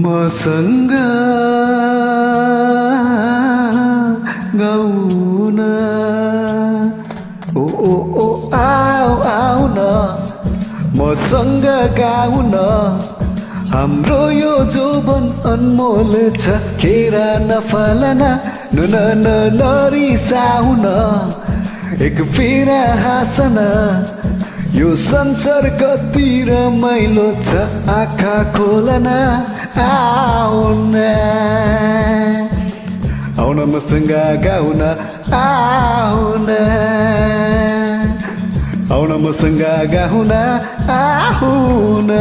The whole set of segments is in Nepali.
मसँग गाउन ओ ओ ओ आऊ आऊ न मसँग गाउन हाम्रो यो जोवन अनमोल छ खेरा नफलन न नरिसाउन एक फेरा हाँसन यो संसार कति रमाइलो छ आँखा खोलन आउन आउन मसँग गाउन आउन आउन मसँग गाउन आउन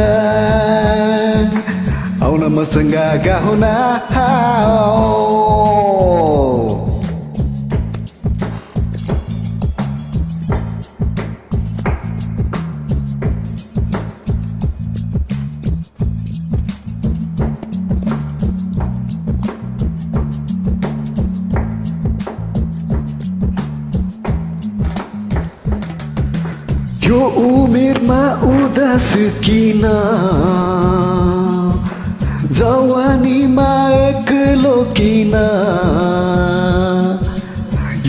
आउन मसँग गाउन यो उमेरमा उदास किन जवानीमा एक्लो किन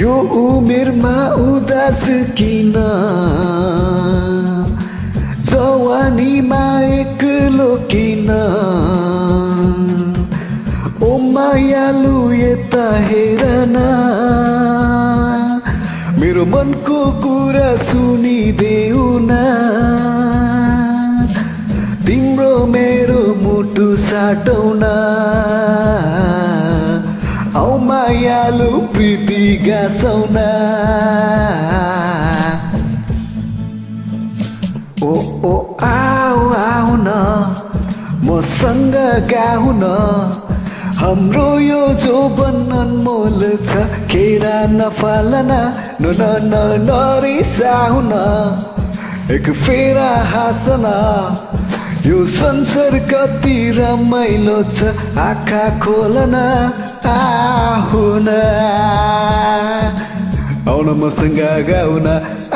यो उमेरमा उदास किन जवानीमा एक्लो किन ओ मायालु यता हेरन मेरो मनको कुरा सुनिदेऊ न तिम्रो मेरो मुटु साटौन औ मायालु प्रीति गाँसौन ओ ओ आऊ आऊ न मसँग गाउन हाम्रो यो जोवन अनमोल छ खेरा नफलन न नरिसाउन एक फेरा हाँसन यो संसार कति रमाइलो छ आँखा खोलन आउन आउन मसँग गाउन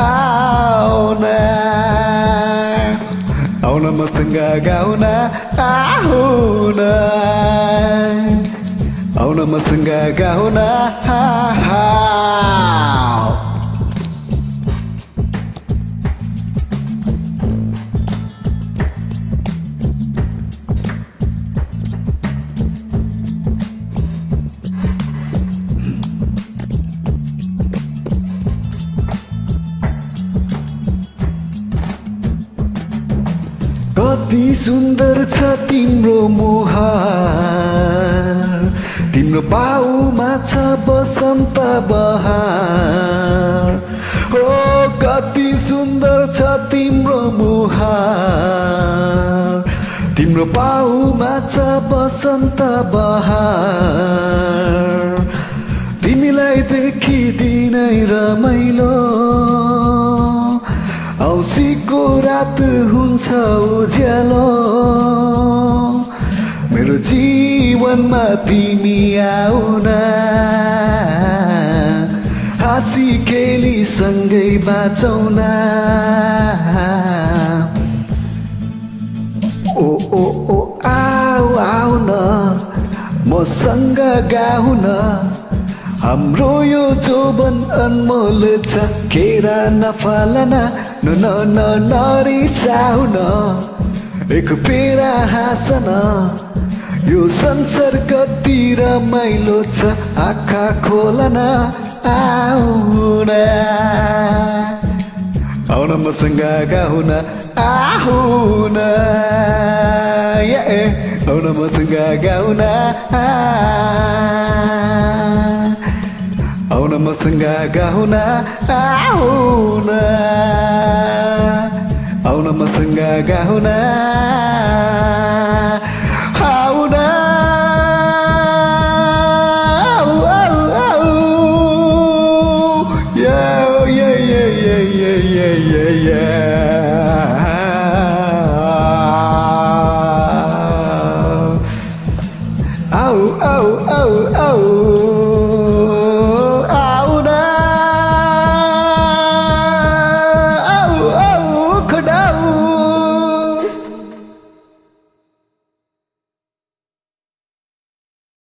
आउन आउन मसँग गाउन आउन आउन मसँग गाउन कति सुन्दर छ तिम्रो मुहार तिम्रो बाहुमा छ बसन्त बहार ओ कति सुन्दर छ तिम्रो मुहार तिम्रो बाहुमा छ बसन्त बहार तिमीलाई देखिदिनै रमाइलो औँसीको रात हुन्छ उज्यालो मेरो जीवनमा तिमी आउन हाँसी खेली सँगै बाँचौन ओ ओ ओ आऊ आऊ न मसँग गाउन हाम्रो यो जोवन अनमोल छ खेरा नफलन न नरिसाउन एक फेरा हाँसन यो संसार कति रमाइलो छ आँखा खोलन आउन आउन मसँग गाउन आउन आउन मसँग गाउन आउन मसँग गाउन आउन आउन मसँग गाउन आउन Au औ औ औ